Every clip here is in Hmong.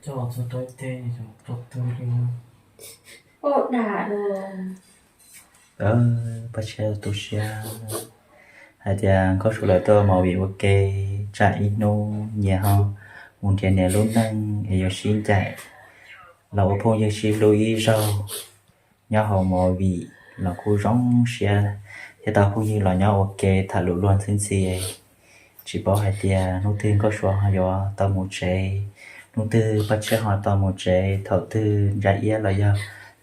Txog rau ib teg, txog twg li. Paj Tshiab tu siab hais tias Nkauj Suav lawv tuaj ua movie ua ke tsam ib hnub nyias ho mus nrhiav nyias lub neej es yuav sib ncaim los ua phooj ywg sib hlub ib zaug nyob hauv movie los kuj zoo siab thiab tau phooj ywg los nyob ua ke tham lus luag ntxhi ntxhi. Tsis paub hais tias hnub twg Nkauj Suav ho yuav tau mus tsev, hnub twg Paj Tshiab ho tau mus tsev, thaum twg Ntsa Iab los yog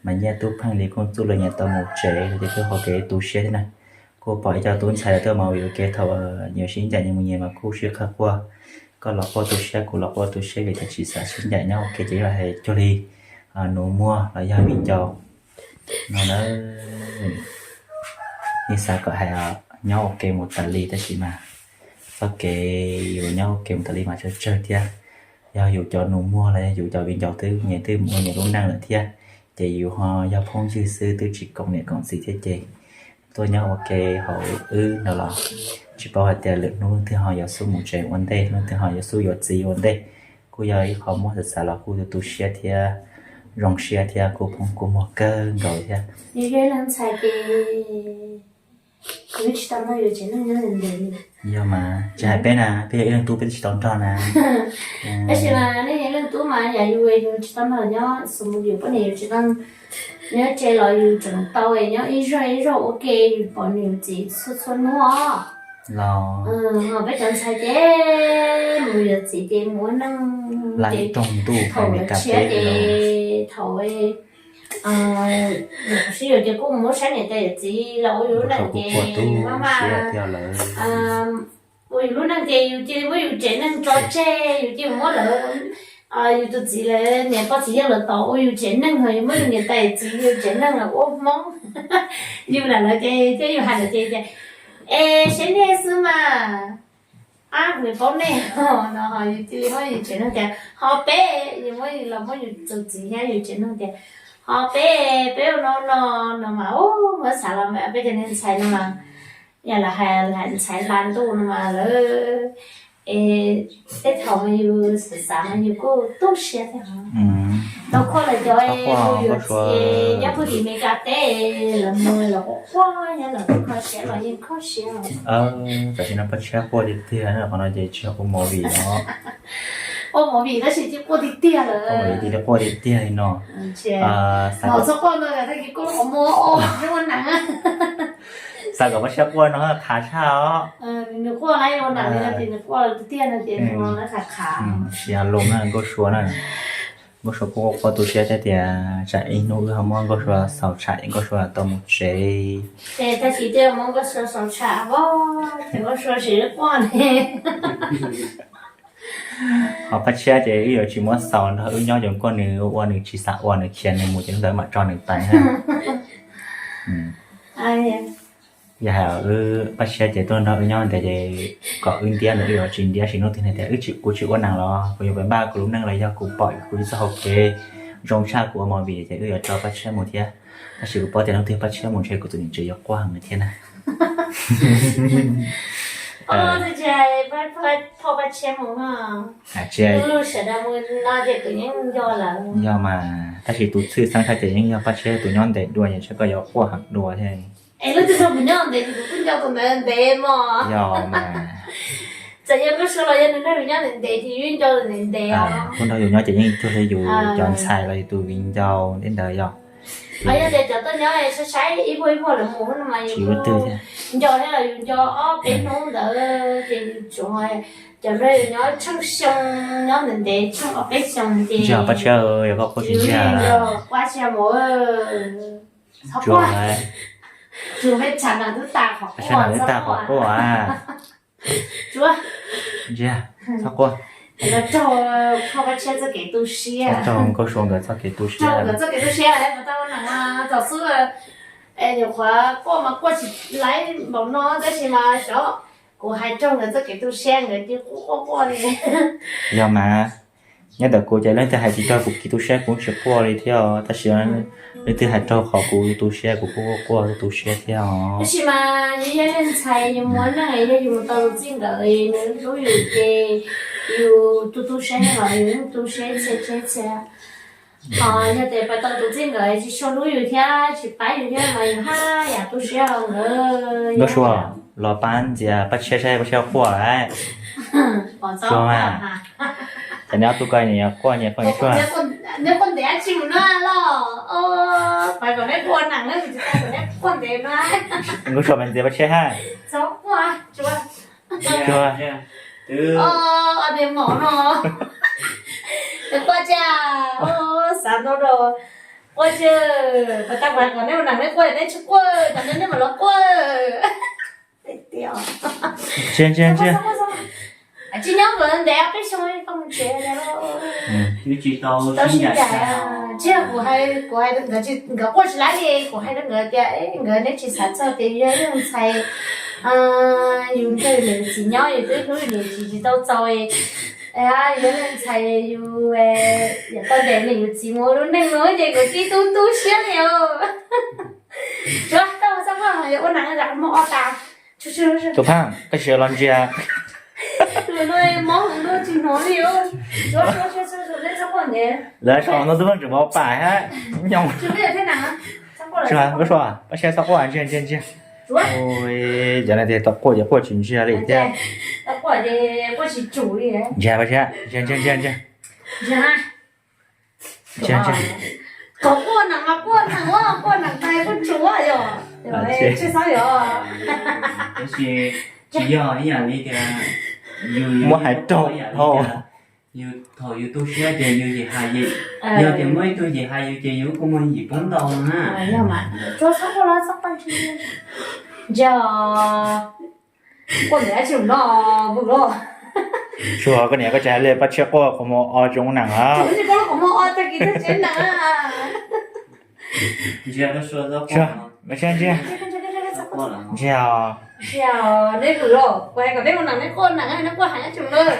Mas Nyiaj, Tub Pheej, Lis Kooj Txuj lawv nyias tau mus tsev los ces kuj hauv kev tu siab thiab na. Kuj pom ib co tub ntxhais lawv tuaj ua movie ua ke thaum nyias sib ncaim nyias mus nyias mas kuj sib qawm quaj, koj los quaj tu siab kuv los quaj tu siab vim tias tsis xav sib ncaim nyob ua ke ces yog hais cuag li nus muag los yog viv ncaus no na. Yeej xav kom hais nyob ua ke mus tas li tab sis mas txoj kev yus nyob ua ke mus tas li mas tsawg tsawg thiab. Yog yus cov nus muag los yog yus cov viv ncaus twb nyias twb mus ua nyias lub neej lawm thiab, ces yus ho yog phooj ywg xwb twb tsis koom niam koom txiv thiab ces tuaj nyob ua ke hauv wb no los tsis paub hais tias lwm hnub twg ho yuav xub mus tsev ua ntej, hnub twg ho yuav xub yuav txiv ua ntej. Kuj yog ib qho muab xav xav los kuj tu tu siab thiab zoo siab thiab kuj poob kua muag kawg nkaus thiab. Yog ib leeg ntxhais ces kuv tsis tau nrog yus tsev neeg nyob ntev ntev li. Yog mas tsis hais peb na, peb yog ib leeg tub peb twb tsis tau nrog na. Tab sis mas nej yog ib leeg tub mas yam yus yus tsis tau nrog nyob, xws li yus poj niam yus tsis tau nyob tsev los yus tseem tau nyob ib zaug ib zaug ua ke, yus pom nws txiv txhua txhua hnub os. Los peb cov ntxhais ces mus yuav txiv ces mus ua neej ces thaum tshiab ces thaum sib yuav ces kuj mus saib niam tais yawm txiv los ua yus lub neej ces maj mam ua yus lub neej ces yus cia li muab yus tsev neeg tso tseg, yus cia li muab lawv yus tus txiv lawv niam pog txiv yawg lawv tos ua yus tsev neeg, ho yus muab yus niam tais txiv yus tsev neeg los ua Hmoob. Yus lam lawv ces thiab yus hais lawv ces tias, es seb nej xwb mas, ab nws paub nej no, ho yus cia li muab yus tsev neeg tias ho peb, yus muab yus los muab yus tus txiv thiab yus tsev neeg tias ho peb, peb ua no no no mas, muab xav los peb cov niag ntxhais no mas, yog lawv hais ntxhais hla ntuj no mas lawv, es tej thaum mas yus xav xav mas yus kuj tu siab thiab. Tau khuaj lawm cov mus yuav txiv nyob puag tim Meskas teb, lawv mus los quaj quaj, nyob los kho siab los yeej kho siab. Tam sim no Paj Tshiab quaj tiag tiag, qhov no ces tsis yog ua movie no. Ua movie tab sis cia quaj tiag tiag lawm. Ua movie cia li quaj tiag tiag li no. Txhob quaj no, tag kis kuj qhov muag ua neeg. Xav kom Paj Tshiab quaj no qhav tshaj os. Nws quaj lawm ua neeg li no ces nws quaj tiag tiag no ces ua neeg qhav qhav. Sia lus na Nkauj Sua na. Nkauj Sua kuj quaj tu siab thiab tias tsam ib hnub wb ho muab Nkauj Sua xaus tsham es Nkauj Sua tau mus tsev. Ces tag kis twb muab Nkauj Sua xaus tsham, Nkauj Sua tsis quaj ne. Ho Paj Tshiab ces wb yuav tsis muab xaus nrog wb nyob, ces koj nws ua nws tsis xav ua, nws khiav nws mus ces hnub ntawd mam tso nws pais na. Yog hais wb Paj Tshiab ces tuaj nrog wb nyob ntev ces kom wb ntiab ntawd wb yuav tsis ntiab, sis hnub twg nws tias wb tsis, kuv tsis ua neeg los kuv yuav pais npaj kuv lub neej los yog kuv pom kuv txoj hau kev zoo tshaj kuv ua movie ces wb yuav tso Paj Tshiab mus thiab. Tab sis kuv paub tias hnub twg Paj Tshiab mus ntshe kuv tus niam tsev yuav quaj heev thiab na. Tsis hais Paj Tshiab mus, tsis hais sawv daws mus no ces kuv yeej nco lawm. Yog mas, tab sis tus txhwj xeeb tshaj ces yeej yog Paj Tshiab tus nyob ntev dua, ces koj yuav quaj heev dua thiab. Es lub twg nrog kuv nyob ntev ces kuv kuj nco tus ntawd ntev mog. Yog mas. Txawm yog Nkauj Sua los yog nws nrog yus nyob ntev ntev ces yus nco nws ntev ntev os. Kuj nrog yus nyob ces yeej cuag li yus cov ntxhais los yus tus viv ncaus tej ntawd yog. Yog tias cov tuaj nyob saib saib ib vuag ib vuag lawv mus no mas yus nco thiab los yus nco ob peb hnub ntawd ces yus tsuas, cov nrog yus nyob tsheej xyoo, nyob ntev ntev tsheej ob peb xyoo ces. Ntshe Paj Tshiab yog koj quaj tsis ntsiag. Quaj tsis mus. Txhob quaj. Tsuas peb tshav nag twb tas qhov quaj, tsuas. Ntsiag, txhob quaj. Los raug Nkauj Paj Tshiab txoj kev tu siab, raug Nkauj Sua nkawd txoj kev tu siab, nkawd txoj kev tu siab es puas tau neeg txom xwb. Es nyuam qhuav quaj mas quaj tsis laib npaum no tab sis mas xyov kuv hais raug nkawd txoj kev tu siab nkawd cia quaj quaj quaj li. Yog mas, Nyob ntawm kuv ces leej twg hais tsis raug kuv kis tu siab kuv tsis quaj li thiab, tab sis leej twg hais raug qhov kuv tu siab kuv kuj quaj tu siab thiab os. Tab sis mas yus yog leej ntxhais yus muaj neej yog yus mus tau tus txij nkawm nws hlub yus ces yus tu tu siab los yus yeej tu siab txhia txhia txhia. Ho yog tias pais tau tus txij nkawm tsis tshua hlub yus thiab tsis pab yus thiab mas yus haj yam tu siab nkawd. Nkauj Sua, los pab ntxias Paj Tshiab saib Paj Tshiab quaj lawm. Sua mas, ces neb ob tug ko nyias quaj nyias quaj nyias quaj. Neb quaj ntev tsis mus no los, pab kom neb quaj nees na, tsis pab kom neb quaj ntev no. Nkauj Sua mas ntxias Paj Tshiab hab. Niag mom no, quaj tsa, xav ntau rau, quaj tsa, pab tau pab kom neb ua nees neb quaj neb tsis quaj, tam no neb mam los quaj. Ntsia ntsia ntsia. Tsis nyob nkawd ntev peb xyoo koj mus tsev. Tsis tau sib ncaim. Tsis yog kuv hais, kuv hais nkawd, nkawd quaj tsis laib li, kuv hais rau nkawd tias nkawd neb tsis xav txog tias yus yog leej ntxhais, yus nrog niam yus txiv nyob yus twb hlub niam txiv tsis tau txaus, yus yog leej ntxhais yus yuav tau nrog niam yus txiv mus ua lub neej no ces nkawd tib tug tu siab li os. Tsuav tau txhob quaj, yog ua nees mus ob tas. Tus Phaaj, koj tsis los ntsia. Lawv sau no twb pheej tseem ua pam hab nyob. Nkauj Sua, Paj Tshiab txhob quaj, ntsia ntsia ntsia. Cov no tias tau quaj ces quaj tsis ntsia li thiab. Ntsia Paj Tshiab, ntsia ntsia ntsia ntsia. Kom quaj nees mas quaj nees, quaj nees tas quaj tsuav yog. Tsis xav yog. Tab sis tsis yog ib yam li tias yus muab hais raug hauv. Yus thaum yus tu siab ces yus yim hais yim, yog tias muaj ib tug yim hais yus ces yus kuj muaj yim poob ntau na. Ntsia, quaj ntawd tsis no vwm los. Tsuas koj niam koj tsis hais li Paj Tshiab quaj qhov muag o tsis ua nees a. Ntsia, ntsia, ntsia. Ntsia os. Neb vwm los, kuv hais kom neb ua nees neb quaj nees, neb quaj heev tsis vwm.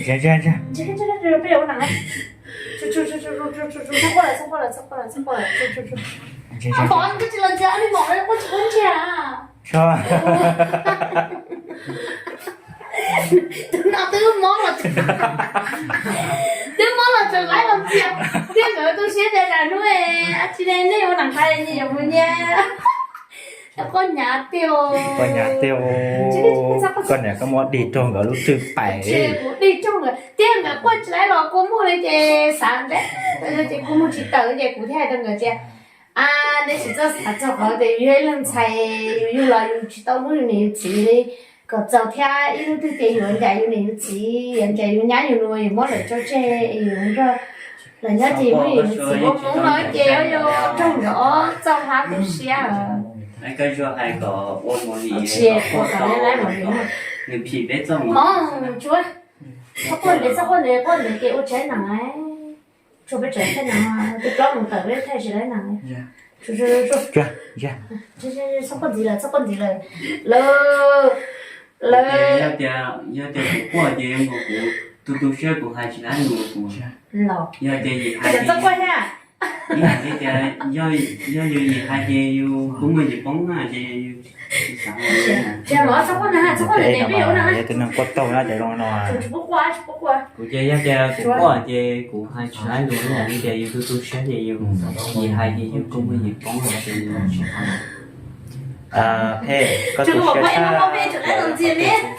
Ntsia, ntsia, ntsia. Peb yuav ua nees. Txhob quaj lawm, txhob quaj lawm, txhob quaj lawm, txhob quaj lawm. Mom, koj tsis los ntsia, ob niag mom no quaj tsis quaj ntsia. Tus no twb mob los, twb mob los tseem laib los ntsia. Tiag nkawd tu siab tias zam hnub dab tsi ne, nej ua nees tas nyias yuav mus nyias. Quaj hnyav tiag. Quaj hnyav tiag. Koj niam koj muab dig raug nkawd lub twj pais. Kuv dig raug nkawd tiag, nkawd quaj tsis laib los kua muag li ces xav ntev ces kua muag tsis tawm ces kuv thiaj hais rau nkawd tias, a, neb tsis txhob xav txog qhov tias yus yog ib leeg ntxhais, yus yug los yus tsis tau hlub yus niam yus txiv li kom txaus thiab. Ib hnub twg ces yus yuav ncaim yus niam yus txiv, yuav ncaim yus nyab yus nus, yus muab lawv tso tseg, yus nrog lawv nyob ces muab yus niam yus txiv ua hmoov no ces yuav raug nkawd ob txoj hmab tu siab. Tsis ua kom neb laib mos li. Mom, tsuav, txhob quaj ntev, txhob quaj ntev, quaj ntev ces ua tsaib nees. Tsuas peb tsav thaij nees, tus plaub mus tawm peb thaij tsis laib nees. Txhob quaj ntxiv lawm, txhob quaj ntxiv lawm. Lawv, lawv. Yog tias kuv quaj ces kuv tu tu siab kuv hais tsis laib nus kuv. Los. Yog tias yim hais, txhob quaj thiab. Ib yam li tias yog yus yim hais ces yus kuj muaj yim poob na ces yus tsis xav. Tsis mov, txhob quaj na, txhob quaj na, peb yuav ua na. Yog tus neeg quaj taug na ces zoo no. Tsis quaj, tsis quaj. Kuv ces yog tias kuv quaj ces kuv hais tsis laib lus, ib yam li tias yus tu tu siab ces yus yim hais ces yus kuj muaj yim poob na ces yus tsis hais. Phem, koj tu siab tshaj,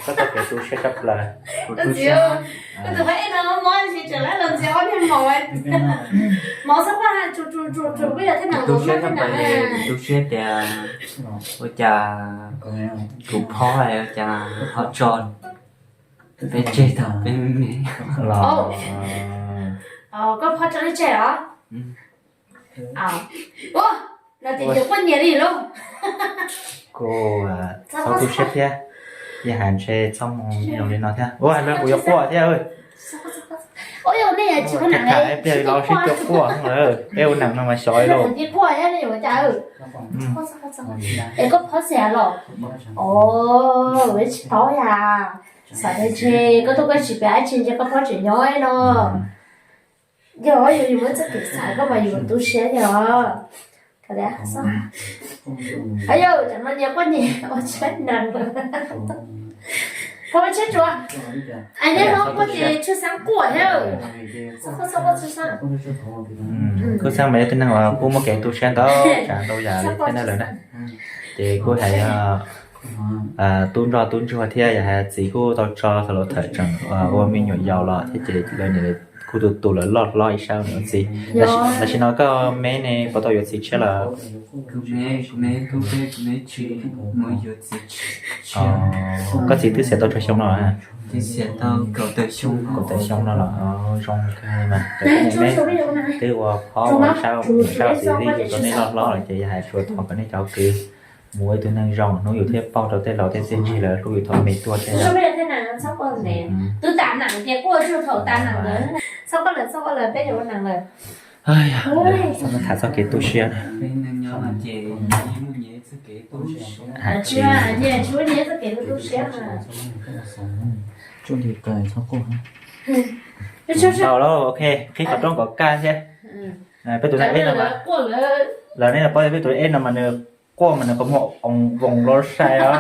koj tau kev tu siab tshaj plaws. Kuv tu siab. Mov, txhob quaj, tu siab tshaj plaws, tu siab tias ua cas kuv phob ua cas ho tso peb tseg tau peb me me. Koj phob tso peb tseg os. Ua, no ces yus quaj nyias li lauj. Kuv txhob tu siab thiab, yog hais ntshe txhob mus zoo li no thiab. Ua, hais no kuv yuav quaj thiab. Ua, nej tsis ua neeg, ib pliag los sib tuaj quaj lawm, peb ua neeg no mas xyov li lauj. Es koj phob xwb los? Os, tsis paub yam. Xav tias ntshe koj tuaj koj tsis pem dab tsi ntshe koj phob tseem nyob no. Yog yus yus muaj txoj kev xav koj mas yus tu siab thiab os. Ayo, cov no nyias quaj nyias ua tshab nees. Phob tshab tsuas. Ai nyob no quaj ces tshwj xeeb quaj thiab. Tshwj xeeb mas yog tib neeg uas kuj muaj kev tu siab ntau tsav ntau yam li thiab na lawm na. Ces kuj hais tub nroj tub ntsuag thiab yog hais txiv kuj tau tso tau los thawm tseem ua me nyuam yaus los thiab ces lawv niam kuj tu tu lawv loj hlob ib sab ua txiv. Tam sim no koj me ne puas tau yuav txiv tshiab lawm? Koj txiv twb xiam tau tsawg xyoo no? Kaum tawm xyoo no los zoo kawg mas. Twb ua phob ua sab ua txiv li yus rau nej loj hlob lawm ces yog hais tsuas thov kom nej cov kwv mus ua ib tug neeg zoo hnub yus thiaj paub rau tej laus tej txiaj ntsig lawv hlub yus thaum me tuaj thiab. Txhob tham txog kev tu siab. Tsis ua li txoj kev tu siab. Tau lauj, ok, qhib qhov rooj kom kaj thiab. Peb tus eb no, lawv nej paub peb tus eb no mas nws quaj mas nws qhov muag voos los sai os.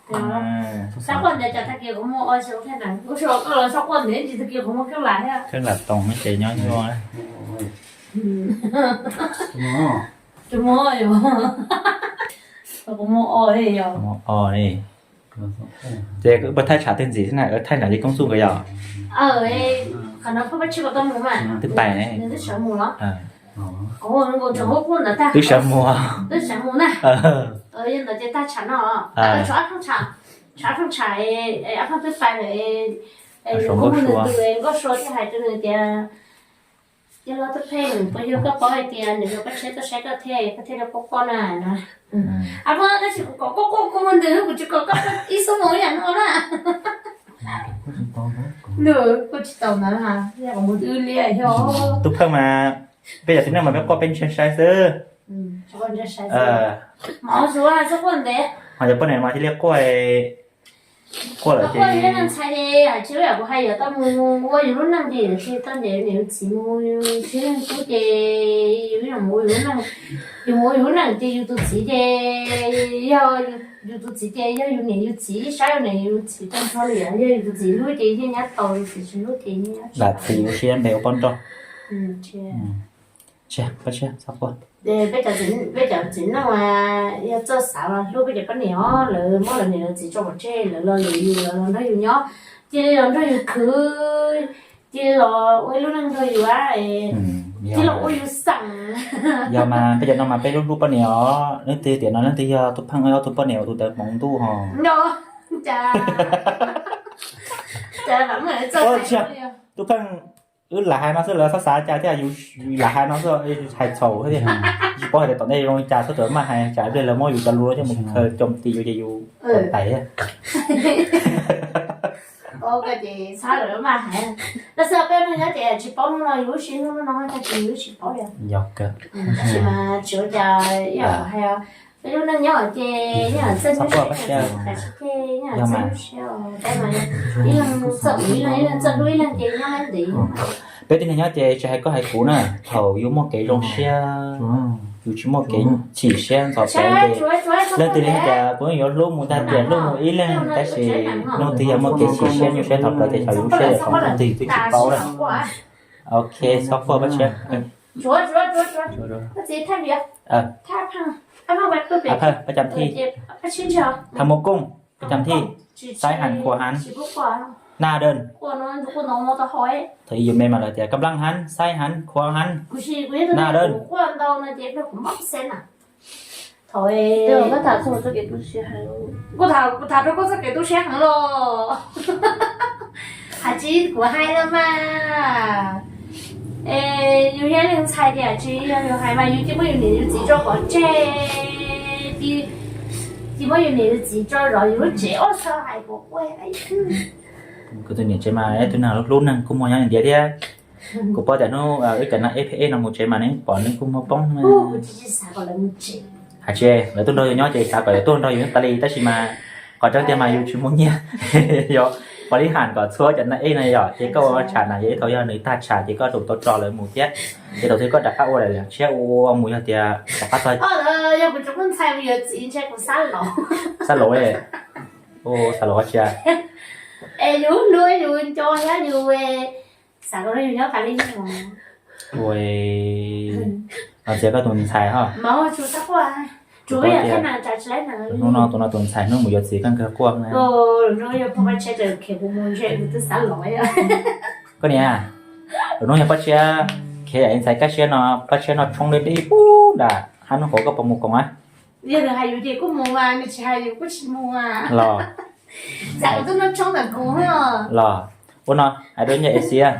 Txhob quaj ntev, cas tag kis qhov muag o, tsis ua thiab na. Kuv tsis, koj los txhob quaj ntev ntsis, tag kis qhov muag kheej lam thiab. Kheej lam toos ces nyob nyuaj. Qhov muag o li yog. Qhov muag o li. Ces puas thaij tshav twg ntxiv xwb na, thaij nram li koob txuj nkawd yog? Qhov no phaj paj tshij puas tau mus mas? Twb pais ne. Nws twb sawv mus los? Twb sawv mus. Twb sawv mus na. Yog ntawd ces tag tshav no, tshav, tshav, tshav ob pheej twb pais lawm. Nkauj Sua thiaj hais rau nws tias, yog los tus pheej, puas yog koj paub hais tias nws yog Paj Tshiab tuaj saib koj thiab koj thiaj li paub koj na no. Ab, tab sis kuv kom koj quaj kua muag ntws, kuv tsis kom koj ib xuab moos yam no na. Nws kuj tsis tau ntawd ha, yog kuv mus twb liab yog. Tub Pheej mas peb cov txiv neej mas peb quaj peb ntshai sai xwb. Ho cov poj niam mas cia li quaj, quaj lawm ces ntshai. Tsis ua yam kuv hais, yuav tau mus ua yus lub neej ces tsis tau ncaim niam txiv mus, tsis leej tub ces yus mus ua yus lub neej, yus mus ua yus lub neej ces yus tus txiv ces yog, yus tus txiv ces yog yus niam yus txiv, saib yus niam yus txiv tag nrho li, yog yus tus txiv hlub ces yeej nyob tau, yus tus txiv tsis hlub ces yeej nyob tsis tau. Lam txiv ua siab ntev ua poj nrog. Peb cov txiv neej yog txawj xav los hlub peb cov poj niam os, lawv muab lawv niam lawv txiv tso pov tseg, lawv los lwm yus, lawv los nrog yus nyob, cia li los nrog yus khwv, cia li los ua ib lub neej nrog yus, cia li los ua yus xeem. Yog mas peb cov no mas peb hlub hlub poj niam os, leej twg tiam no leej twg yog Tub Pheej ob tug poj niam uas tus ntawd hmoov ntuj ho. Tub Pheej, wb lam hais no xwb lawv txhob xav cas thiab, yus lam hais no xwb, hais txhaum thiab, tsis paub hais tias tom ntej zoo li cas, txhob txawm maj hais, tsam ib pliag lawv muab yus cov lus coj mus khaws coj mus ti yus ces yus tau tais thiab. Ces txhob lawv maj hais. Tab sis peb neeg nyob ces tsis paub hnub no yus lub siab, hnub no tag kis yus tsis paub li. Yog kawg. Tab sis mas tsis ua cas, ib yam hais os, peb lub neej nyob ces ib yam txawj hlub siab, ib yam txawj hlub ib leeg, ib leeg txawj hlub ib leeg ces nyob ntev. Peb tib neeg nyob ces tsis hais koj hais kuv na, thaum yus muaj kev zoo siab, yus tsis muaj kev chim siab ntxhov pev ces leej twg li tias kuv yuav hlub mus tag tiam hlub mus ib leeg, tab sis hnub twg yog muaj kev chim siab nyuaj siab ntxhov pev ces xyov yus lub siab yuav thaum hnub twg twb tsis paub lawm. Ok, txhob quaj Paj Tshiab. Paj Cam Thij, Tha Mua Kooj, Paj Cam Thij, Saib Heev Khuam Heev, Naj Dee. Thaum ub yus me mas lawv tias Kab Nplam Heev, Saib Heev Khuam Heev, Naj Dee. Kuv tham rau koj txoj kev tu siab heev los. Hais tsis kuv hais los mas, yus yog leej ntxhais tiam sis yog yus hais mas yus cia muab yus niam yus txiv tso pov tseg, cia muab yus niam yus txiv tso zov yus lub tsev ob txhais hais kuv ua. Kuv tus niam tsev mas ib tug neeg hlub neeg kuj muaj nyob ntiav thiab. Kuv paub tias hnub wb cov neeg ej phem ej no mus tsev mas nws pom nws kuj muag poob. Hais tsis, lawv tuaj nrog yus nyob ces xav kom lawv tuaj nrog yus nyob tas li, tab sis mas qhov Qhov tseeb tiag mas yus tsis muaj nyiaj. Yog pom li ham kom txhua cov na ej no yom, ces koj ua tsham na yog ib thaum yog nws tag tsham ces koj tsum tau tso lawv mus thiab. Ces thaum twg koj rov qab ua daim tshiab ua mus yog tias rov qab txog. Yog kuv tsis muaj ntxhais mus yuav txiv ntshe kuv xav los. Xav los, xav los tsis. Es yus hlub yus nco thiab yus xav kom yus nyob tas li. Ua, txiav koj tus ntxhais ho. Hnub no tus no tus ntxhais hnub mus yuav txiv koj nkawd quaj na. Koj niam, lwm hnub yog Paj Tshiab khiav ntxhais kaj siab no, Paj Tshiab noj tshoob deb deb pub nram hab nub qhuav koj puas mus koom a? Los, los, ua no hais rau nej ej xiab,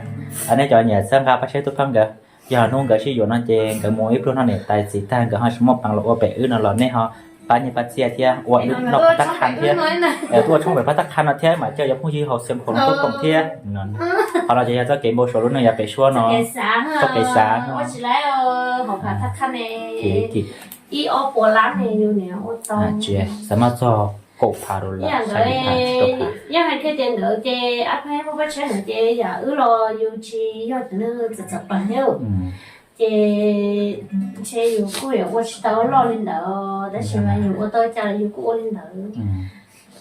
nej cov nyiam txhawb nqa Paj Tshiab tub pheej nkawd, yog hnub nkawd sib yuav no ces nkawd mus ib pluag noj niam tais txiv tag nkawd ho tsis muaj peev los ua pem wb no los nej ho pab nyiaj pab txiaj thiab ua wb noj phab tab qha thiab. Tuaj tshoob pem phab tab qha no thiab mas coj cov phooj ywg hauv Xiav Phoom tuaj koom thiab. Qhov no ces yog txoj kev npau suav lub neej yav pem suab no, txoj kev xav. Ib ob puas lab ne yus niam ua tau. Tsis xav maj txog kaum phav rau lawm, yog hais tias nkawd ces ab pheej muaj Paj Tshiab nkawd ces yam wb los yus tsis yog tus neeg txawv txawv peem thiab. Ces ntshe yus kuj yuav ua tsis tau loj li ntawd, tab sis mas yus ua tau cas los yus kuj ua li ntawd.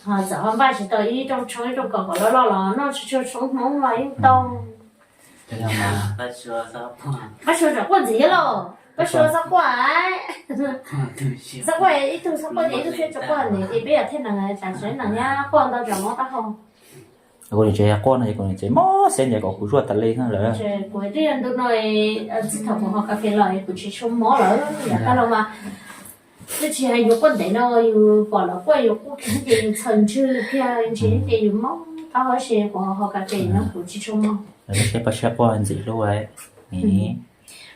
Ho txawm ho npaj tsis tau ib rooj tshoob ib rooj kos kom loj loj los noj tsuag tsuag tshoob Hmoob los yeej tau. Paj Sua txhob quaj ntxiv los, Paj Sua txhob quaj, txhob quaj ib tug, txhob quaj ces ib tug thiaj tsis quaj ntxiv ces peb yog thiaj nees tas tsev nees thiab quaj ntau tsam mob taub hau. Kuv niam tsev quaj no ces kuv niam tsev mob siab ncaim kom kuv zuaj tas li lawm. Kuv twb yog ntu no, txij thaum kuv haus kas fes los kuv tsis tshua mob lawm, yav tag los mas twb tsis hais yus quaj ntev no, yus pom lawv quaj yus quaj kiag ces yus txhaws ntswg kiag ntshe ces yus mob taub hau, tab sis kuv haus kas fes no kuv tsis tshua mob. Lawv saib Paj Tshiab quaj ntxim hlub.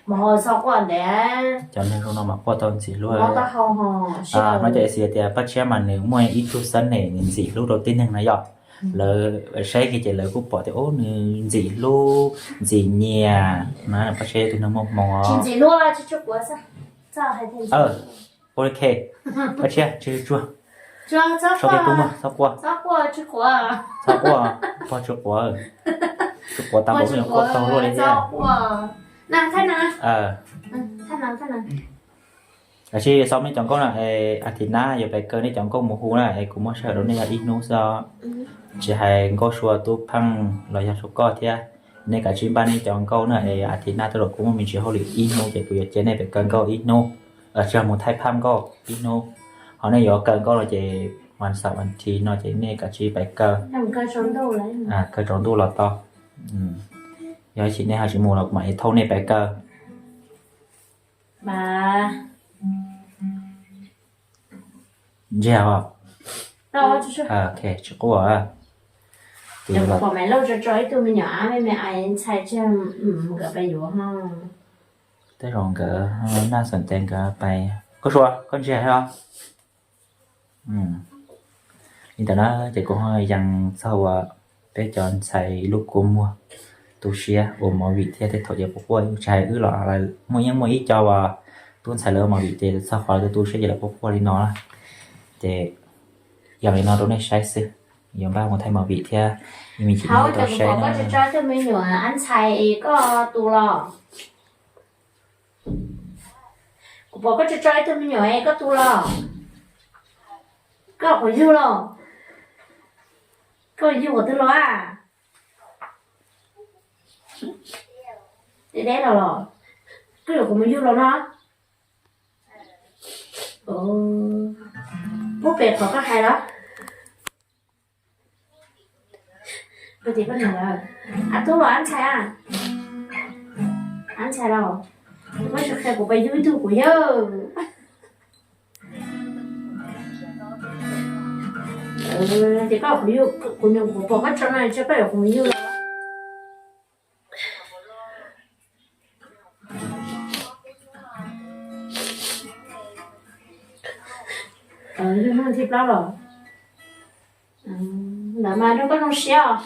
Mus haus txhob quaj ntev. Cov neeg zoo no mas quaj tau ntxim hlub. No ces xav tias Paj Tshiab mas nws muaj ib tug xab nem ntxim hlub rau tib neeg no yom. Lawv saib kiag ces lawv kuj pom tias ub nws ntxim hlub ntxim nyiam na, Paj Tshiab yog tus neeg muaj hmoo os. Ua li Paj Tshiab tsis tsuag, txhob quaj, txhob quaj, pog tsis quav, tsis quav tas npaum kuj quaj taug luaj li thiab. Tab sis xaus nej cov nkauj no es a thiv nab yuav pais kaw nej cov nkauj mus hu na es kuv muab sij hawm rau nej yog ib hnub xwb os. Tsis hais Nkauj Sua, Tub Pheej los yog Sua Koj thiab, nej kav tsij npaj nej cov nkauj na es a thiv nab tuaj los kuv muaj me ntsis hauj lwm ib hnub ces kuv yuav cia nej pais kaw nkauj ib hnub, tsis yog mus thaij phab nkauj ib hnub. Ho nej yuav kaw nkauj no ces vas xaum vas thiv no ces nej kav tsij pais kaw, kaw tsaus ntuj los tau. Yog ib chim nej ho tsis mus los kuv mam li thauj nej pais kaw. Ntsiag os. Tsis quaj. Pom Maiv Lauj tso tso ib tug me nyuam ab me me ais ntxhais tseg, nkawd pais yuav ho. Tej zaum nkawd naj xeem tes nkawd pais. Koj Sua, koj ntsiag os. Li ntawd na ces kuv ho yees txog uas peb cov ntxhais lub kua muag tu siab ua movie thiab tej thaum ces quaj quaj, tsis hais wb los muaj, yeej muaj ib co uas tub ntxhais lawv ua movie ces txog qhov lawv tu tu siab ces lawv quaj quaj li no na. Ces yees li no rau nej saib xwb, yuav npaj mus thaij movie thiab ib me chim nej tau saib na. Tso ib tug me nyuam ab ntxhais es koj tu los. Kuv pom koj tso tso ib tug me nyuam es koj tu los. Koj qhuav yug los? Koj yug qhov twg los a? Deb deb los los. Koj yuav kuv mus yug los no? Pub pem qhov koj hais los. Ab tub los ab ntxhais a? Ab ntxhais los? Koj tsis qhia kuv pais yug ib tug kuv yawg. Ces koj kuv yug, kuv nyuam qhuav pom koj tso no ces koj yuav kuv mus yug los? Yug hnub thib plaub los? Ntawd mas nrog koj zoo siab os.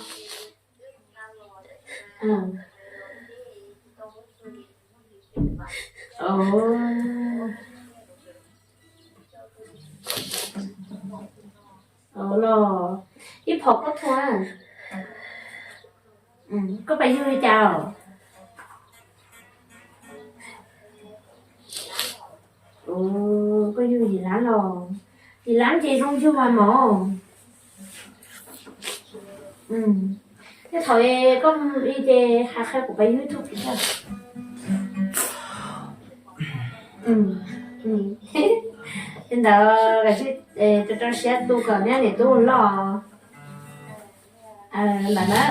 Los ib phom koj thua, koj pais yug li cas? Koj yug yim lab los, yim lab ces zoo yug mas mog. Tej thaum koj li ces hais qhia kuv pais yug ib tug. Li ntawd rau rau siab tu kom neb niam tub loj ntawd na.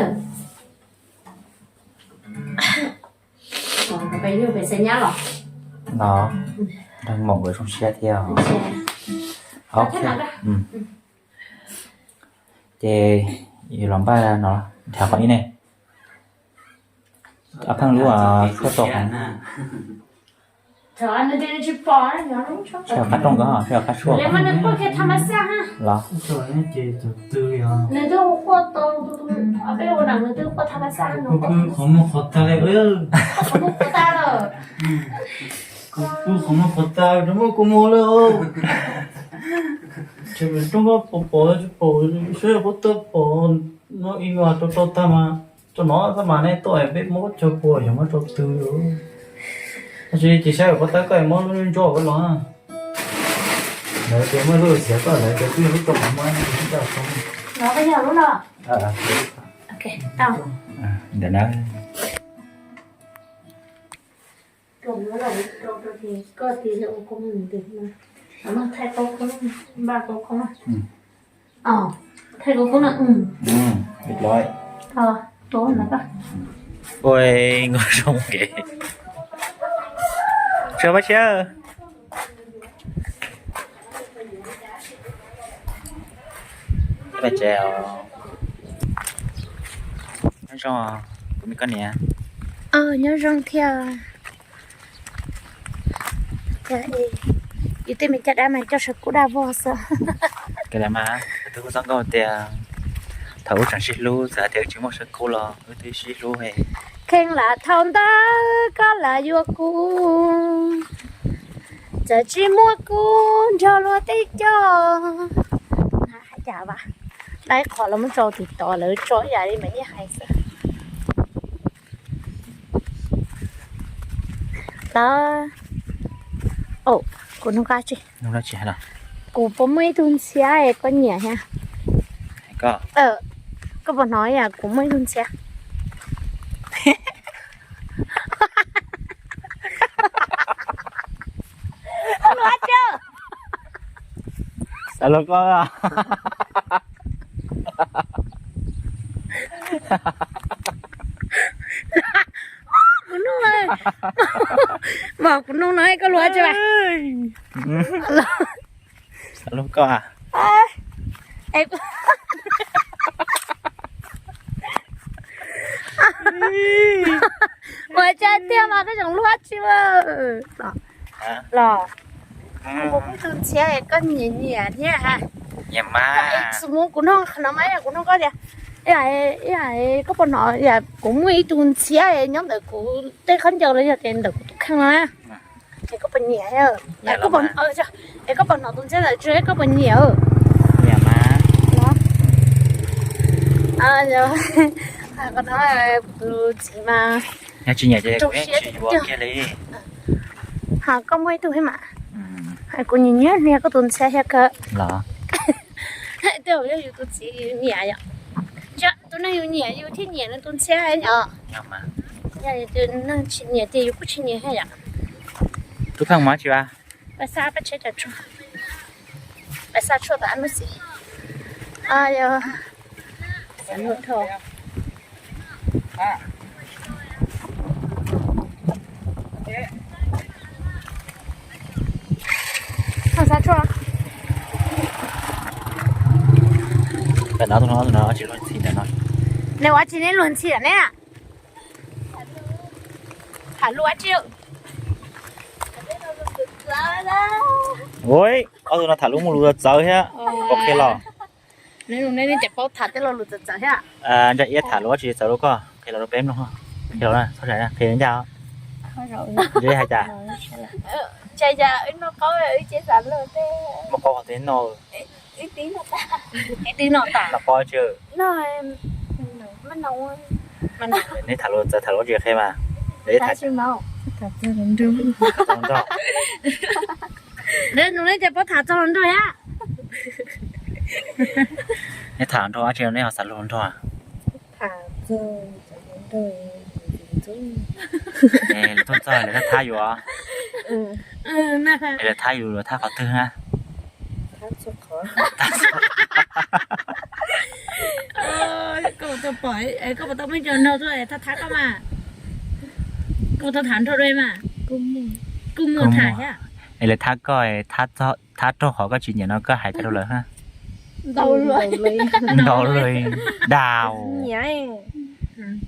Peb yug pem xa nyab los no, nrog maum nkawd zoo siab thiab. Ok, ces yus los npaj no, nrhiav qhov ib ne. Ab pheej lub tshuaj tau qhov, sab qab rooj ko, sab qab tshuaj los. Qhov muaj qhov tag li, qhov muaj qhov tag rau muaj kua muag lawm. Ces rooj ko pom pom tsis pom, saib qhov tag pom no ib yam rau rau tag mas, rau no tag mas nej tuaj peb muab cog pua yog muab rau twg. Tab sis ces saib qhov tag koj muab lub ntsuab koj los. Lawv tias muaj lub xiav koj lawv tias twb yog lub rau muab twb rau tau. Ntawm na. Thaij koob koob na. Ua nkauj zoo kev. Sawv pab siab. Nyob zoo, kuv me koj niam. Nyob zoo thiab. Yus tej me caj dab mas coj sawv kub daj vog xwb. Kawg mas, wb twb kuj txoj nkauj tias thaum wb tseem sib hlub, txawm hais tias wb tsis muaj sawv kub los wb twb sib hlub. Kheev lam thaum ntawd koj lam yuav kuv, txawm tsis muaj kuv nrog luag tej coj. Hais cas vas, dab qhov los muab tso tim tod lawv tso ib yam li Maiv Nyiaj hais xwb. Los, kuv nug koj tsi, kuv puas muaj ib tug ntxhiab es koj nyiam thiab? Koj puas hnov ib yam kuv muaj ib tug ntxhiab? Xav luag koj. Kuv nug, mas kuv nug no koj luag tsi mas. Xav luag koj. Ua cas tiag mas koj tseem luag tsi los. Kuv muaj ib tug ntxhiab koj nyiam nyiam thiab ha. Nyiam mas. Xws mus kuv nug qhov no mas kuv nug koj tias, koj puas hnov kuv muaj ib tug ntxhiab nyob ntawm kuv tej khaub ncaws los yog tias ntawm kuv tus kheej no na? Es koj puas nyiam? Es koj puas hnov tus ntxhiab ntawd tsi, koj puas nyiam? Nyiam mas. Qhov no kuv txiv mas, yog tsis nyiam ces kuv yeej tsis yuav kiag li. Ho koj muaj ib tug thiab mas. Kuv nyiam nyiam hnia koj tus ntxhiab thiab kawg. Los, tej zaum yog yus tus txiv yus nyiam yom. Tus neeg yus nyiam yus thiaj nyiam nws tus ntxhiab yom. Yog tus neeg tsis nyiam ces yus kuj tsis nyiam thiab yom. Tus kheej mas tsis vas. Pais xa pab tsheb cov tshuaj, pais xa tshuaj tom ab lub xis. Ayo, xav luag dhau. Xa tshuaj. Ntawm no, tus no, tus no tsis luag ntxhi ntawm no. Neb ua tsi neb luag ntxhi lawm ne? Tham lus dab tsi? Ua, ob tug no tham lus muaj lus txawv thiab. Puas qhia los? Neb cov paub tham tej lo lus txawv txawv thiab. Ntshe iab tham lus dab tsi txawv rau koj, qhia los rau peb mloog. Qhia los, txhob zam, qhia ncaj. Ntshe hais cas? Muaj qau hov twb noj. Ib tib noj tas. Noj pob tsw. Neb tham lus txawv tham lus tsis qhia mas. Neb nug neb cov paub tham txog hluas nraug thiab. Neb tham hluas nraug dab tsi neb ho xav lus hluas nraug? Lawv tuaj txog lawv thab yus os. Lawv thab yus lawv thab qhov twg na? Koj puas tau pom, koj puas tau muaj cov nraug tuaj thab thab koj mas? Koj puas tau tham nraug dua mas? Kuj muaj tham thiab. Es lawv thab koj, thab raug qhov koj tsis nyiam no koj hais cas rau lawv? Ntau lawm, ntau lawm, dau.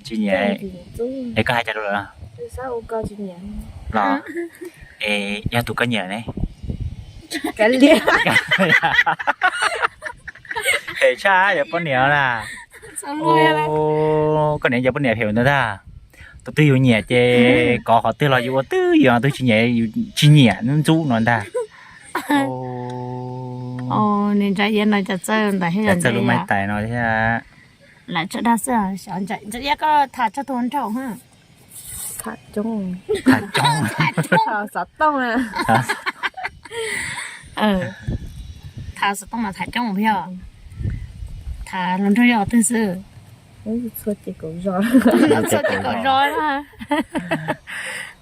Tsis nyiam. Es koj hais cas rau lawv los? Es yog tus koj nyiam ne? Phem tshaj yog poj niam na. Koj niam yog poj niam phem ntag. Tus twg yus nyiam ces kov qhov twg los yus ua twj ywm, tus twg tsis nyiam yus tsis nyiam ntxub ntxub no ntag. Nws ntsa iab no cov txawj ntawd thiab, cov txawj lub maiv tais no thiab. Lawv tso dag xwb, ntsa iab koj tham txog tus hluas nraug. Tham coob, tham coob, xov tooj. Tham xov tooj mas tham coob yog. Tham hluas nraug yog twg xwb? Txhua ces kaum zos, txhua ces kaum zos.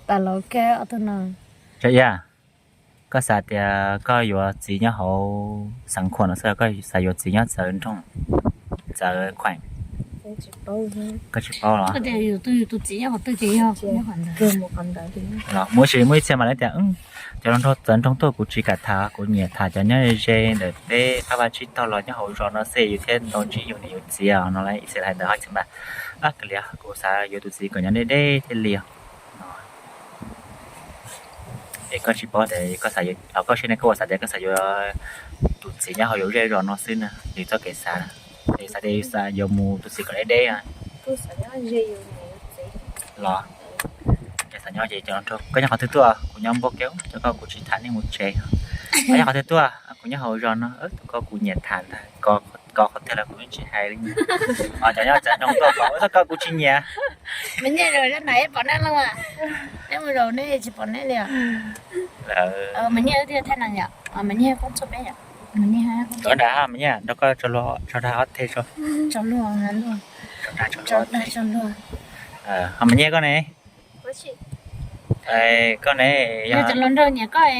Tas los kawg ob tug no. Ntsa iab, koj xav tias koj yuav txiv nyob hauv xeev Khuam no xwb los koj xav yuav txiv nyob txawv nroog, txawv Khuam? Koj tsis paub los? Mus ib txhia mas lawv tias cov hluas nraug txawv nroog tuaj kuv tsis kam tham, kuv nyiam tham cov nyob ze ntawm peb qab vaj tsib taug los nyob hauv zos no xwb yus thiaj tau ntsib yus niam yus txiv no lauj. Ib txhia hais ntawd, ho ib txhia mas, kav liam, kuv xav yuav tus txiv kom nyob deb deb thiaj li os. Es koj tsis paub tias koj xav, koj siab ne, koj ua xav tias koj xav yuav tus txiv nyob hauv yus zej zos no xwb na, yus txoj kev xav, es xav tias yus xav yuav mus tus txiv kom deb deb los? Ces xav nyob ces cov hluas nraug, koj nyob qhov twg tuaj? Kuv nyob Npauj Kev, cov koj kuv tsis tham, nej mus tsev. Koj nyob qhov twg tuaj? Kuv nyob hauv zos no, tus koj kuv nyiam tham ntag, koj qhov twg los kuv yeej tsis hais li. Cov nyob txawv nroog tuaj, koj koj kuv tsis nyiam. Mas nyiaj zaum no pom nej los? Neb mus zaum neb tsis pom neb li os. Mas nyiaj thiaj thaij no yom, mas nyiaj koob txuj peb yom. Mas nyiaj, mas nyiaj nrog koj tso dag ob teg tso. Tso luag, tso dag tso luag. Ho mas nyiaj koj ne? Koj ne? Yog cov hluas nraug nyiam koj,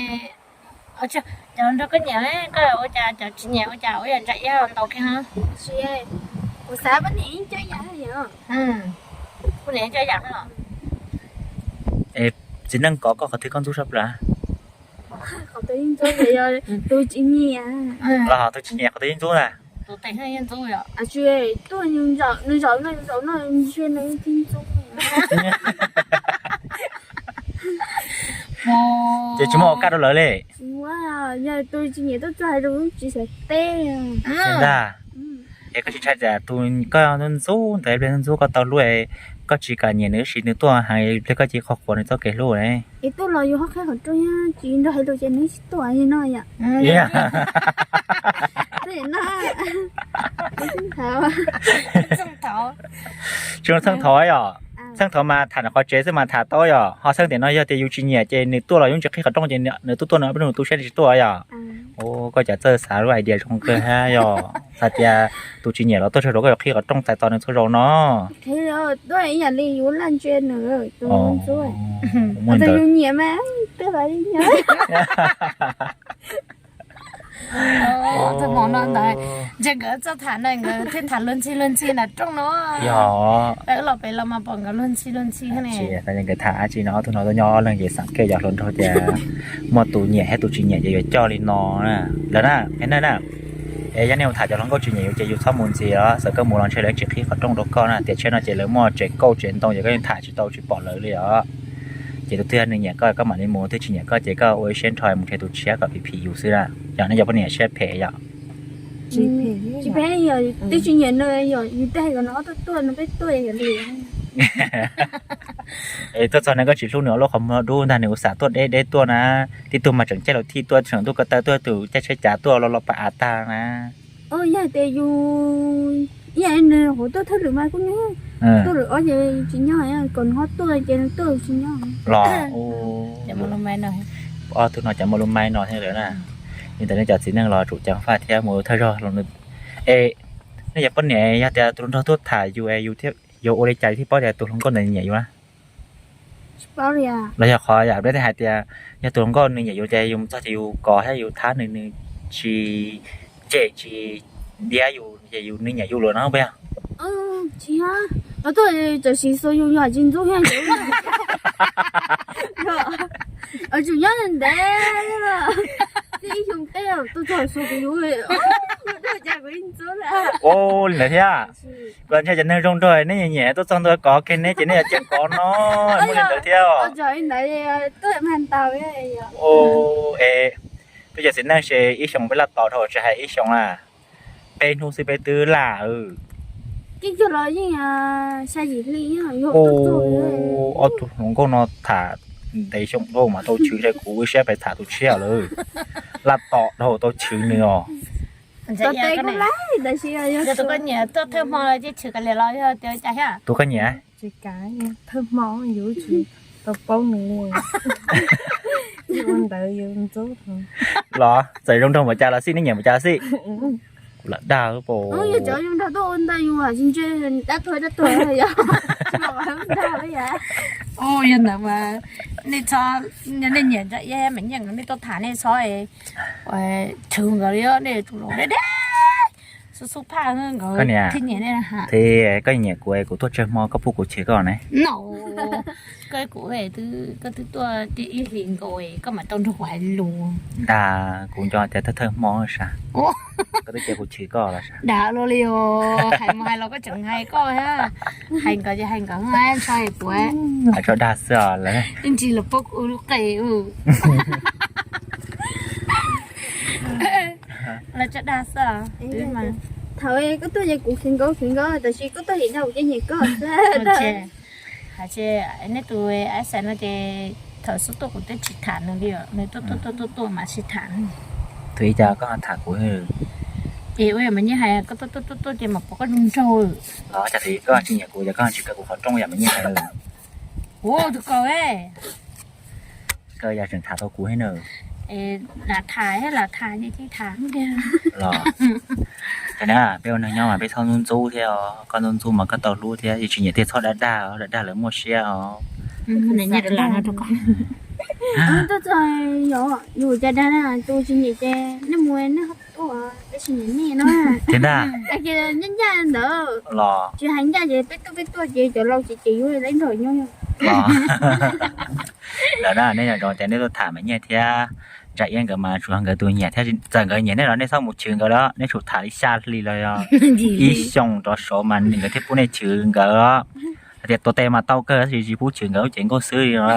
cov hluas nraug koj nyiam, koj ua cas cov tsis nyiam ua cas ua yam ntsa iab ntaus kiag ho? Kuv xav poj niam ib co yam yom. Poj niam ib co yam los? Txiv neej kov koj qhov twg koj ntxub tshaj plaws? Qhov twg yeej ntxub, yog tus tsis nyiam. Los tus tsis nyiam qhov twg yeej ntxub na? Tus tes yeej ntxub yom. Tuaj nws zaum no zaum no ntshe nws yeej ntxub. Ces tsis muaj ua kaj rau lawv li. Yog tus tsis nyiam tuaj txog hais rau lub tsis xav teb ntag. Es koj tsis ntshai tias tus koj ntxub ntxub ntawd ib pliag ntxub koj tau hlub, koj tsis kam nyiam nws tab sis nws tuaj heev ib pliag koj cia li qhuas nws txoj kev hlub ne? Es tuaj los yus ho qhib qhov rooj thiab, tsis nrog hais lus ces nws tsis tuaj li no yom. Tsis txheej thaum yom. Txheej thaum mas tham qhov tsev xwb mas tham tau yom, ho txheej tiam no yog tias yus tsis nyiam ces nws tuaj los yus tsis qhib qhov rooj ces nws tuaj tuaj no nws tu siab nws tsis tuaj yom. Koj cov txawj xav lub idea zoo kawg thiab yom. Txawm tias tus tsis nyiam los tuaj txog rau koj yuav qhib qhov rooj txais tos nws txhua zaus no. Tuaj ib yam li yus laj ntsia nws, tus ntxub. Tus yus nyiam mas tuaj los li nyob. Tus hmov no ntawd, ntshe nkawd txoj tham no nkawd thiaj tham luag ntxhi luag ntxhi nram rooj no. Yog. Wb los pem los mas pom nkawd luag ntxhi luag ntxhi thiab ne. Nkawd tham dab tsi no ob tug no tuaj nyob ob leeg ces xav kiag yog hluas nraug tias muaj tus nyiam thiab tus tsis nyiam ces yuav coj li no na. Lawv na, es na na, es yog nej mus tham cov hluas nkauj tsis nyiam yus ces yus txhob mus ntxias os, txawm koj mus los ntshe lawv tsis qhib qhov rooj rau koj na. Tiam tshiab no ces lawv muaj tsev nkauj tsev ntoo ces koj yeej tham tsis tau tsis pom lawv li os. Ces tus twg nws nyiam koj koj mam li mus, twg tsis nyiam koj ces koj ua ib siab nrho mus nrhiav tus tshiab kom phim phim yus xwb na. Yog nej cov poj niam siab phem yom. Tsis phem, twb tsis nyiam nws yom, yus twb hais kom nws ob tug tuaj no peb tuaj yam li. Es tuaj txog no koj tsis hlub nws ua lub qhov muag dub ntag, nws ua xam tuaj deb deb tuaj na, tib tug mas tseem caij los thij tuaj, tseem ntuj ko taw tuaj, tus caij tsheb cav tuaj los los pam av tag na. Yog tias yus, yog nws qhuav tuaj thawj lwm mas kuj nyob, tuaj lwm ob ces tsis nyob, kom nws ho tuaj ces nws tuaj tsis nyob los. Ob tug no cov muaj lub maib no thiab lawm na. Li ntawd nej cov txiv neej los tsum ceev faj thiab mus thawj zog los. Es nej cov poj niam yog tias tus hluas nraug tuaj tham yus es yus ua li cas thiaj paub tias tus hluas nkauj ntawd nyiam yus na? Los yog qhov yam peb hais tias yog tus hluas nkauj nws nyiam yus ces yus mus txog ces yus kov thiab yus thab nws, nws tsis cem tsis diab yus ces yus, nws nyiam yus lawm no puas yog? Tsis yog, no tuaj tam sim xus yus yog tsis ntxub thiab. Tseem nyob ntev, ib xyoo teb tuaj txog xus kuv yuav, cas kuv ntxub lawm. Li ntawd thiab. Kuv ntshai cov neeg zoo nraug nej nyiam nyiam tuaj txog ntua kov kiag neb ces nej yuav cia kov no, muaj li ntawd thiab. Es, peb cov txiv neej ces ib xyoos peb laj tos dhau tsis hais ib xyoos na, peb hnub xwb peb twb laj. Ob tug hluas nkauj no tham ntev xyoo dhau mas tau chwv, kuv ib siab pes tham tus tshiab lawm. Laj tom dhau tau chwv nws os. Tus koj nyiam tuaj thawj hmo los cia chwv kav liam los yog tias cas thiab? Tus koj nyiam thawj hmo yus tsis tau paub nws li. Ua ntawd yus ntxub los txawm zoo nraug npaum cas los xij, neb nyiam npaum cas los xij. Kuv lam dag. Yog cov zoo nraug tuaj ua ntej yus tsis ntse, dab tuag dab tuag yog. Yog ntawd mas nej txhob, nej nyiam ntsa iab mas nyiam nkawd, nej tuaj tham nej txhob chwv nkawd li, nej tus zoo deb deb, xub xub phaj nkawd thiaj nyiam nej. Thiab koj nyiam kuv, kuv tuaj tsawg hmo koj pub kuv chwv koj ne? No, koj kuv, koj twb tuaj ib hlis nkaus koj mam tau nrog kuv hais lus. Dag, kuv nco tias thawj thawj hmo sas, koj twb cia kuv chwv koj los sas. Dag luaj li os, hais mus hais los koj tseem hais koj thiab. Hais nkawd ces hais nkawd, ntshai kuv. Tso dag xwb os lawm. Ib ntsis los pub kuv lub qe. Los tso dag xwb. Thaum koj tuaj ces kuv khwv nkaus khwv nkaus, tab sis koj tuaj ces kuv cia nyiam koj xwb. Hais tias neb tus ab xav no ces thaum xub tuaj kuv twb tsis tham nws li os, nws tuaj tuaj tuaj tuaj tuaj mam sib tham. Tus ib cas koj ho tham kuv? Es ua yam mas nyiaj hais koj tuaj tuaj tuaj tuaj ces mam pom koj zoo nraug. Los cas tus koj tsis nyiam kuv ces koj tsis kaw kuv qhov rooj yam mas nyiaj hais. Ua tus kaw, kaw yam tseem tham tau kuv thiab na. Lam tham thiab lam tham thiab tham. Los, na, peb ua neeg nyob mas peb txhob ntxub ntxub thiab os, koj ntxub ntxub mas koj tau hlub thiab, tsis nyiam tiag txhob dag dag, dag dag lawv muaj siab os. Tuaj txog, yus cas dag na, tus tsis nyiam ces nej mus nej ho tuaj, peb tsis nyiam nej no. Thiab dag. Ncaj ncaj ntawd los tsis hais ncaj ces peb tuaj peb tuaj ces cov laus ces ces yuav lab nrog nyob. Lawm na, nej nco ntsoov tias nej tuaj tham mas nyiaj thiab. Ntsa iab nkawd mas tsuas nkawd tus nyiam thiab, txawm nkawd nyiam nej los nej txhob mus chwv nkawd los, nej tsum tham li xya hli los yog ib xyoos rov saud mas nkawd thiaj pub nej chwv nkawd. Hais tias tuav tes mas tau kawg tab sis tsis pub chwv nkawd lub cev nkauj xwb li no.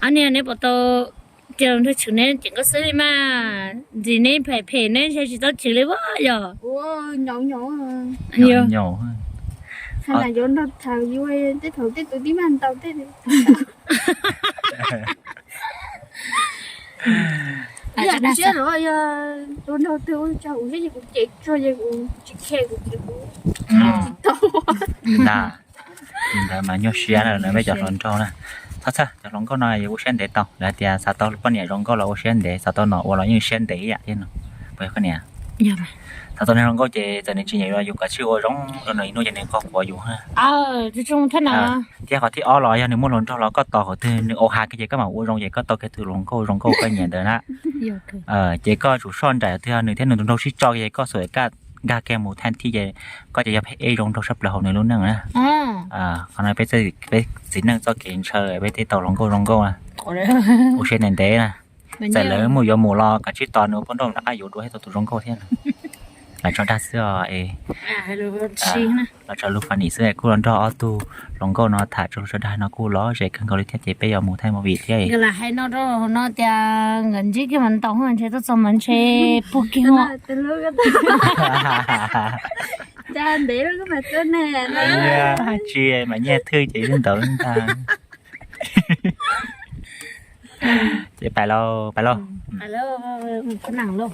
Ob niag neb puas tau cia nrog chwv neb cev nkauj xwb li mas, ntxim neb phem phem neb ntshe tsis tau chwv li as yog. Nyaum nyaum. Tej thaum tej tus tib maj ntau tej. Yam siab los yog tus nraug twg ua tsaug kuv siab ces kuv cem tsuag ces kuv tsis khe kuv cem kuv tsis tau. Ntawd mas nyuaj siab na peb cov hluas nraug na. Txhob txhawj, cov hluas nkauj no yus ua siab ntev tau, lawv hais tias xav tau poj niam zoo nkauj los ua siab ntev, xav tau nom ua los yeej siab ntev ib yam thiab no. Puas yog koj niam? Xav tau neeg zoo nkauj ces txawm nws tsis nyiam yus los yus kav tsij ua zoo rau nws ib hnub ces nws nqog quav yus. Thiab qhov thib ob los yog nws muaj hluas nraug los koj tos qhov twg nws au ha kiag ces koj mam ua zoo ces koj tau kiag tus hluas nkauj zoo nkauj koj nyiam ntawd na. Ces koj tsum soj nraim qhov twg nws thiab nws tus nraug sib tso kiag ces koj xuas kaj nkag kiag mus thaj thij ces koj ces yog pheej ej zoo nraug tshaj plaws hauv nws lub neej na. Qhov no peb txiv neej txoj kev ntshaw peb thiaj tau hluas nkauj zoo nkauj na. Ua siab ntev ntev na. Txawm lawv mus yuav mus los kav tsij tos nws ua poj nrauj rov qab yuav dua thiaj tau tus zoo nkauj thiab. Lam tso dag xwb os. Los tso lus funny xwb kuj los nrog ob tug hluas nkauj no tham tso lus tso dag no kuj lom zem kawg nkaus li thiab ces peb yuav mus thaij movie thiab. Nkawd lam hais no rau no tias nkawd ntsib kiag mas ntaus ntshe tuaj txog mas ntshe puag kiag os. Tsis mas nyiaj thwj ces ntawd ntag. Ces pais lauj, pais lauj. Pais lauj,